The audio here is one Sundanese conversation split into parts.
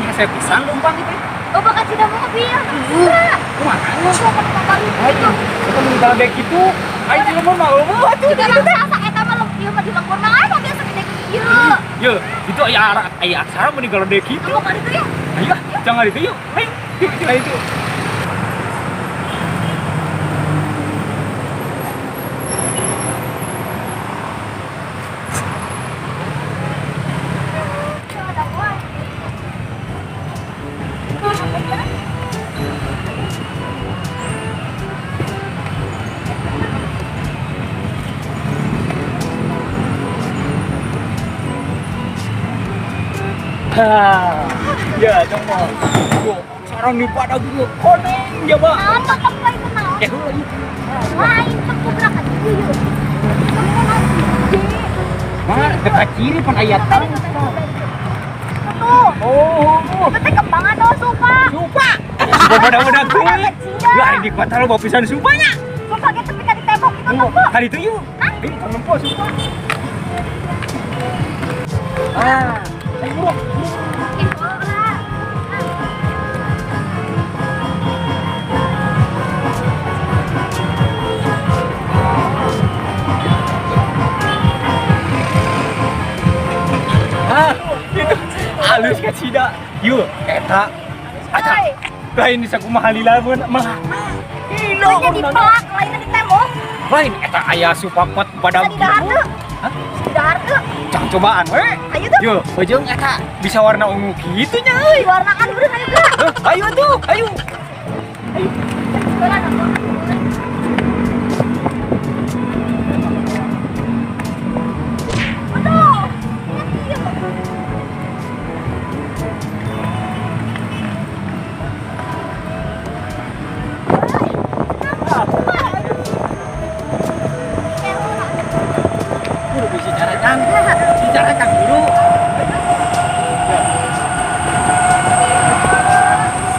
Hese pisan leumpang itu. Oh, bakal tidak mobil. Kumaha? Coba kembali itu. Itu mun kalau kitu, aing di lembur mah eueuh atuh. Juga raksasa eta mah ieu mah di lembur mah aya mobil segede kieu. Ye, itu aya aya aksara mun digalede kitu. Kamu kali itu ya? Ayo, jangan itu yuk. Ayo, yuk kita itu. Ya, coba. Sarang di pada gue koneng ya, Pak. Naon tempo itu naon? Eh, heula ieu. Lain tempo berangkat ieu yeuh. Mah dekat kiri pan aya tang. Tuh. Oh, Itu teh kembang atau supa? Supa. Supa pada-pada kuy. Lah di kota lo bawa pisan supanya. Supa ge tepi ka di tembok itu tempo. Hari itu yuk. Ini kan nempo supa. Ah, ayo bro. Ah, itu halus ka cida. Yuk, eta. Eta. Lain bisa kumaha lila mun mah. Lainnya di pelak, lainnya di tembok. Lain eta aya supakot pada Bisa didahar teu? Hah? Bisa didahar teu? Jangan cobaan we. Ayo tuh. Yo, ujung eta bisa warna ungu kitu nya euy. Diwarnakan udah ayo geura. Ayo tuh, ayo. Ayo. Aduh. Guru bisa cara kan guru.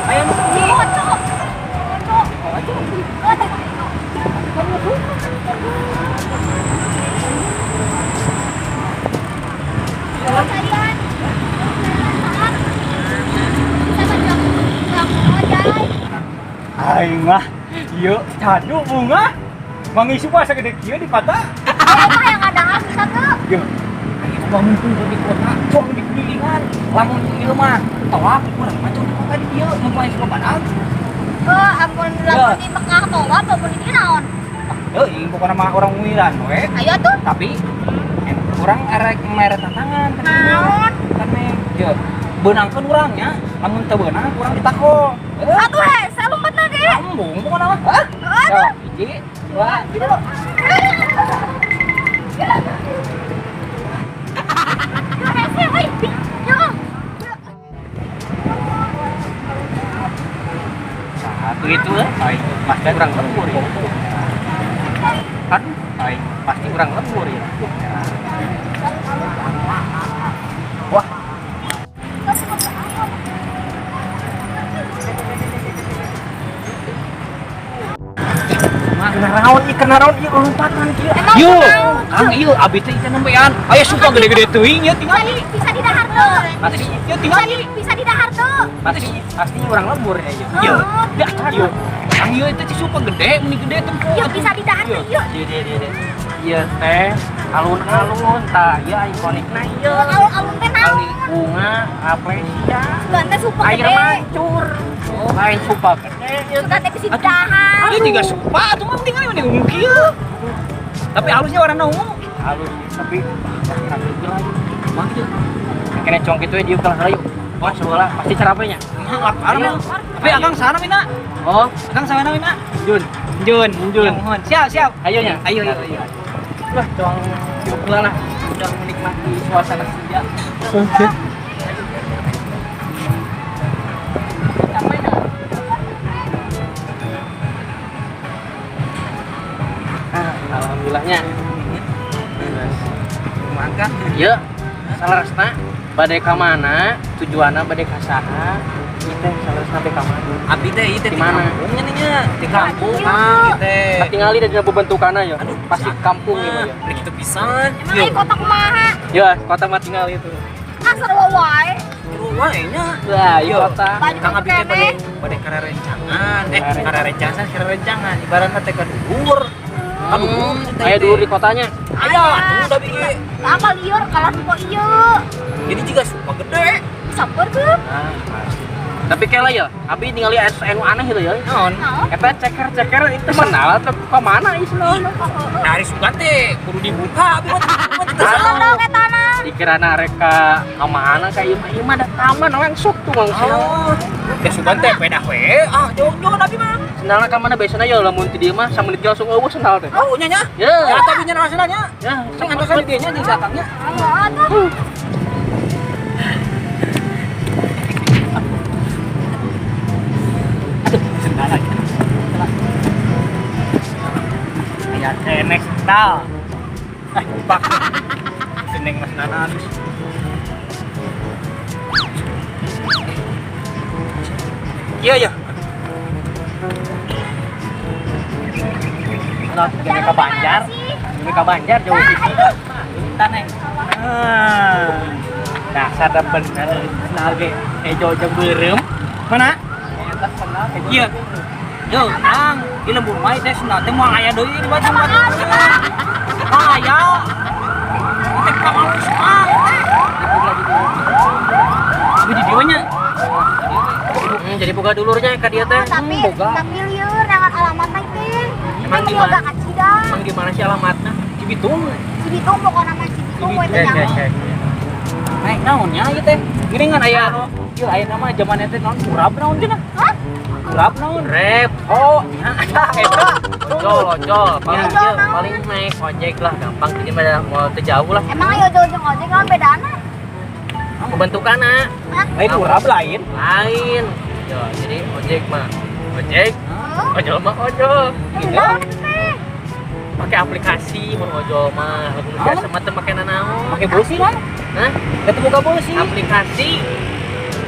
Ayo Cocok. Aing mah ieu cadu bunga. Mangi supa sagede kieu di patah. Ayo mah yang ada bisa tuh. Yo, aing mah mumpung di kota, cong di kelilingan. Lamun ieu mah tolak urang mah cong di kota di dieu mun aya supa badag. Oh, ampun lamun di Mekah tolak ampun di dieu naon? Heuh, pokona mah orang Wiran we. Ayo tuh. Tapi urang arek mere tantangan. Naon? Kan yo, beunangkeun urang nya, lamun teu beunang urang ditako. Atuh hese lompat lagi. Embung pokona mah. Hah? Aduh. Hiji, dua, tilu. Satu itu, aing pasti urang lembur ya. Aduh, aing pasti urang lembur ya. Wah. Kena raon ieu lompatan kieu. Yo, Kang ieu abi teh ieu nembean. Aya supa gede-gede teuing ieu tingali. Bisa didahar teu. Pasti ieu tingali. Bisa didahar teu. Pasti urang lembur ya ieu. Yo, dah ieu. Kang ieu teh supa gede, meni gede tempo. Ieu bisa didahar teu ieu. Ieu. Ieu teh alun-alun tah ieu ikonikna ieu. Alun-alun teh naon? Bunga apresia. Sugan teh supa gede. Air mancur. Lain supa gede. Sugan teh bisa didahar. Ieu tiga supa atuh mah tingali meni ungu kieu. Tapi halusnya warna ungu. Halus tapi tapi lagi. Mah ieu. Kene cong kitu dieu kalah layu. Wah, sebelah pasti carapenya. Lapar mah. Tapi akang sana mina. Oh, akang sana mina. Jun. Jun. Mohon. Siap, siap. Ayo nya. Ayo, ayo. Wah, cong dieu lah. Udah menikmati suasana senja. Oke. Ah, alhamdulillahnya. Mangga. Ieu saleresna bade ka mana? Tujuanna bade ka saha? Ieu teh saleresna bade ka mana? Abi teh ieu teh di mana? Kampungnya nih nya, di kampung. Ah, Ieu teh. Katingali da dina bentukana ya. Aduh, pasti kampung ieu mah ya. Ini kitu pisan. Emang ieu kota kumaha? Ya, kota mah tinggal itu. Ah, sarua wae. wae nya. Lah, ieu kota. Kang abi teh bade karerencangan. Karerencangan ibaratna teh ka dhuwur. Ka dhuwur teh. Aya dhuwur di kotanya. Aya atuh da bi. Apa liur kalau nu ieu. Jadi juga suka gede. Sampeur tuh. Nah, tapi kela ya, abi ningali anu aneh gitu ya. Naon? Eta ceker-ceker itu sendal atau ke mana ieu sendalna? Dari sugan teh kudu dibuka abi mah teu Sendal eta na. Dikirana rek ka mana ka ieu mah, ieu mah da taman langsung tuh langsung. Oh, ya sugan teh pedah we. Ah, jauh-jauh abi mah. Sendalna ka mana biasana ya lamun ti dieu mah samenit ge langsung eueuh sendal teh. Oh, nya nya. Ya. Ya atuh abi nya naon nya. Ya, Sing antosan di dieu nya jeung sakangnya. Ayo atuh. Aya kenek sendal. Pak. Seneng Mas Nana halus. Iya ya. Nah, gini ke Banjar. Gini ke Banjar jauh sih. Tanah. Nah, sadar bener sendal ge ejo jeung beureum. Mana? Eta sendal ejo. Iya. Yo, Kang, di lembur mah teh sendal teh moal aya deui di baju mah. Aya. Teh kamalus mah. Abi di dieu nya. Jadi boga dulurnya ka dieu teh. Tapi tapi lieur dengan alamatna teh. Emang gimana? Emang gimana sih alamatna? Cibitung. Cibitung pokokna mah Cibitung we teh nyaho. Naik naon nya ieu teh? Gini ngan aya ieu aya nama zaman teh naon urap naon cenah? Hah? Urap naon? Rep. Oh, nya eta. Ojol, paling paling naik ojek lah gampang ini mah mau teu jauh lah. Emang ayo ojol jeung ojek naon bedana? Pembentukanna. Lain urap lain. Lain. Yo, jadi ojek mah ojek, ojol mah ojol. Gitu. Pakai aplikasi mun ojol mah, lamun biasa mah teu make nanaon. Pakai bolsi kan? Hah? Teu boga bolsi. Aplikasi.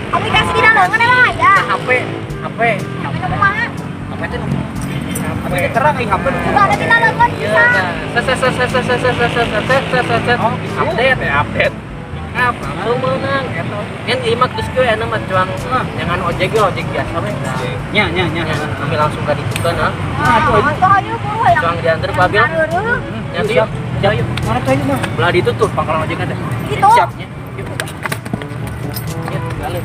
Aplikasi dina leungeun emang aya. HP, HP. HP nu kumaha? HP teh HP terang ai HP. Suka ada dina leungeun bisa. Set. Update ya, update. Up, langsung menang eta. Kan ieu mah geus kieu aya mah cuang jangan ojek ge ojek biasa we. Nya nya nya. Kami langsung ka ditukeun ah. Nah, atuh ayo buru hayang. Cuang diantar ku Abil. Nya tuh yuk. Yuk. Mana tuh mah? Belah ditu tuh pangkalan ojeknya teh. Gitu. Siap nya. Yuk. Yuk, balik.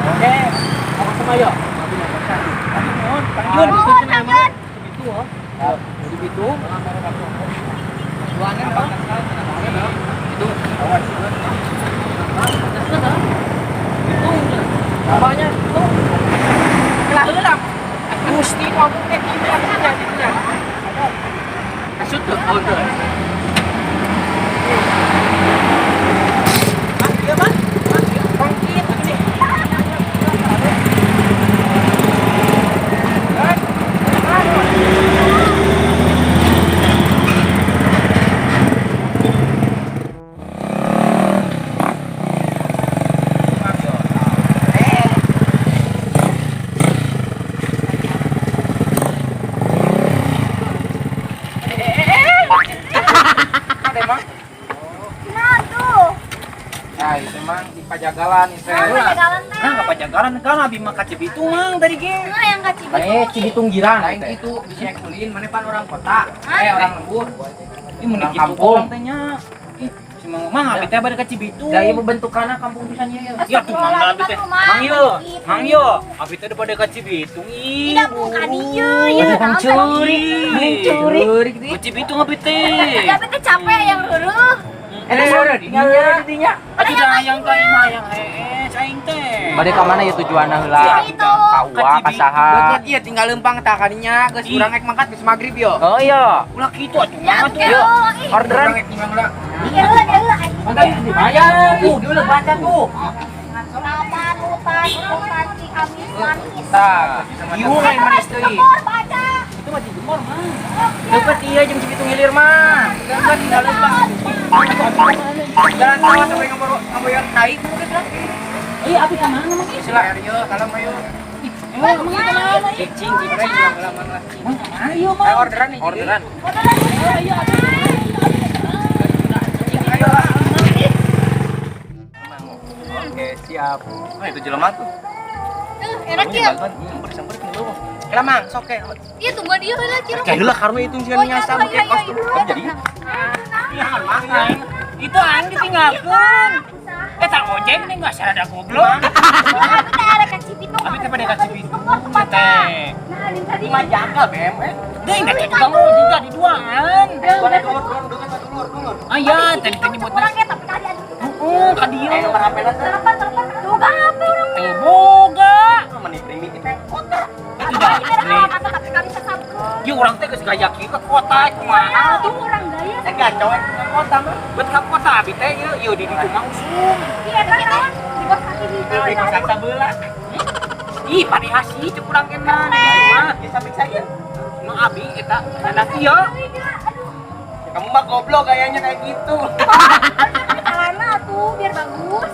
Oke, aku sama yo. Kang Jun, Kang Jun. Itu oh. Itu. Itu. Itu. Apanya? Itu. Lah heula. Gusti kamu teh kieu nya. Kasut tuh, oh tuh. Iya, Bang. Nah, itu emang di Pajagalan itu. Pajagalan teh. Nah, Pajagalan kan abi mah ka Cibitung mang tadi ge. Nah, yang ka Cibitung. Cibitung girang. Lain itu bisa kulin mana pan orang kota. Orang lembur. Ih mun Orang kitu kampung. teh nya. Ih, si Mang mang abi teh bade ka Cibitung. Da ieu bentukanna kampung pisan ieu ya. Ya tuh mang abi teh. Mang yo, mang yo. Abi teh bade ka Cibitung ih. Tidak bukan ieu ieu. Bang curi, curi. Ka Cibitung abi teh. Ya abi teh capek yang reureun. Eta tinggal dinya. Aduh dah hayang ka imah hayang hees aing teh. Bade ka mana ya tujuanna heula? Ka Uwa, ka saha? Deket ieu tinggal lempang tah kadinya geus urang ek mangkat geus magrib yo. Oh iya. Ulah kitu atuh. Ya, Atuh. oke. Orderan Urang ek nyimang heula. Iya, iya, Bayar. Tuh, dulu baca tuh. Taman hutan hutan Ciamis manis. Tah, Ieu lain manis deui. Gemor baca. Itu mah Cigemor mah. Deket iya jeung Cibitung Hilir mah. Deket tinggal lempang. Jalan sawah sampai ngaboyor kai mungkin lah. Iya, abi ka mana mah? Sila yo, kalem ayo. Emang emang ka mana? Cicing, cicing. Emang ka mana ieu mah? Ayo orderan nih. Orderan. Iya, abi. Ayo lah. Oke, siap. Nah, itu jelema tuh. Tuh, enak ya. Samper samper ke Kela mang, sok ke. Iya, tungguan dia heula Ciro. Kayak heula karena itu sih Oh, iya, nyasa iya, make iya, kos tuh. iya. Jadi Iya, mang. Itu aing ditinggalkeun. Eta ojek nih nggak sarada goblok. Abi teh arek ka Cibitung. Abi teh pada ka Cibitung. Gemor tempatnya. Teh. Nah, ini tadi. mah jaga bem eh. Deui nggak teh tukang ojek di duaan. Dulur dulur. Ah iya, tadi teh nyebutna. Urang ge tapi tadi anu. Heeh, ka dieu. Eh, nomor HP na teh. Telepon, telepon. Tuh HP urang. Teu boga. Meni primitif eh kota. Itu dah. Ini tapi kami sesabkeun. Ieu urang teh geus gaya kieu ke kota kumaha Tuh tuh. urang gaya. Eh gacow eh ke kota mah. Bet ka kota abi teh ieu ieu di ditu mah usum. Iya, kan naon? Di bos kaki hiji. Di kosan sabelah. Ih, padihasi cek urang ge mah di ditu mah. Ya samping saya. Nu abi eta anak ieu. Aduh, Kamu mah goblok gayanya kayak gitu. celana tuh biar bagus.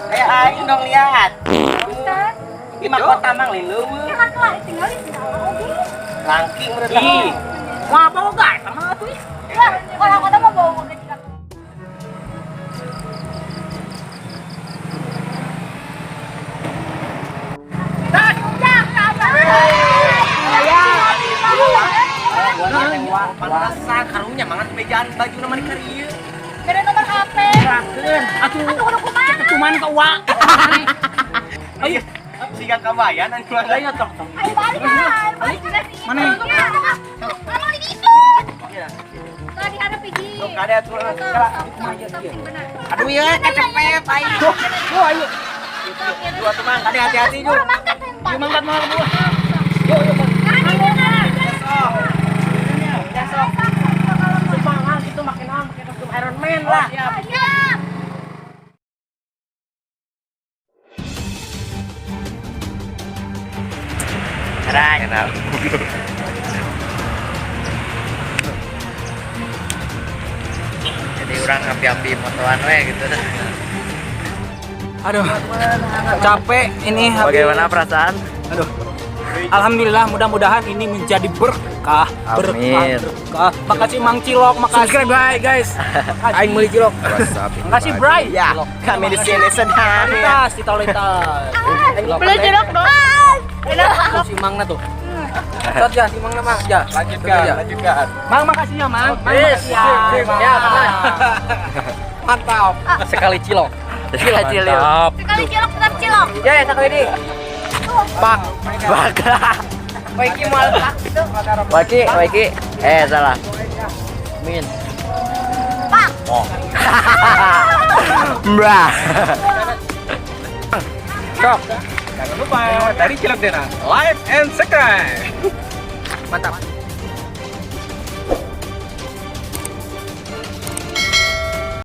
Kayak aing dong lihat. Ustaz. Di mah kota mang lain leuweung. Ya kan lah tinggal di sini oge. Langking menurut Ih, wah boga eta mah atuh ih. Lah, orang kota mah bawa ke jika. Pantesan karunya mangan bejaan baju nama di karieu. Beda nomor HP. Rakeun atuh. Atuh kudu kumaha? Cuman ka uang. Ayo, siga kabayan anu Ayo tok tok. Ayo balik ah, balik juga sih. Mana? Mana di situ? Tadi diharap hiji. Sok kade atuh. Sok benar. Aduh ya, kecepet aing. Yo ayo. Dua tuh mang, kade hati-hati ju. Urang mangkat teh. Yuk mangkat mah dua. Yo yo. Sumpah gitu makin naon pakai kostum Iron Man lah. Siap. Kenal. Jadi orang api-api motoan we gitu. Aduh. Capek ini. Bagaimana perasaan? Aduh. Alhamdulillah mudah-mudahan ini menjadi berkah, berkah, Amin. berkah. Makasih Mang Cilok, makasih. Subscribe bye guys. Aing meuli cilok. Makasih Bray. Ya, kami di sini sedang. Tolitas, di tolitas. Beli cilok dong. Tuh si Mangna tuh. Sot ya, si Mang nama. Ya, Lanjutkan, lanjutkan. Mang makasih ya, Mang. Mang makasih ya. Ya, mantap. Sekali cilok. Sekali cilok. Mantap. Sekali cilok tetap cilok. Ya, ya, sekali ini. Pak. Pak. Waiki moal pak gitu. Waki, Waki. Eh, salah. Min. Pak. Mbah. Sok. Jangan lupa dari Cilok Dena, like and subscribe. Mantap.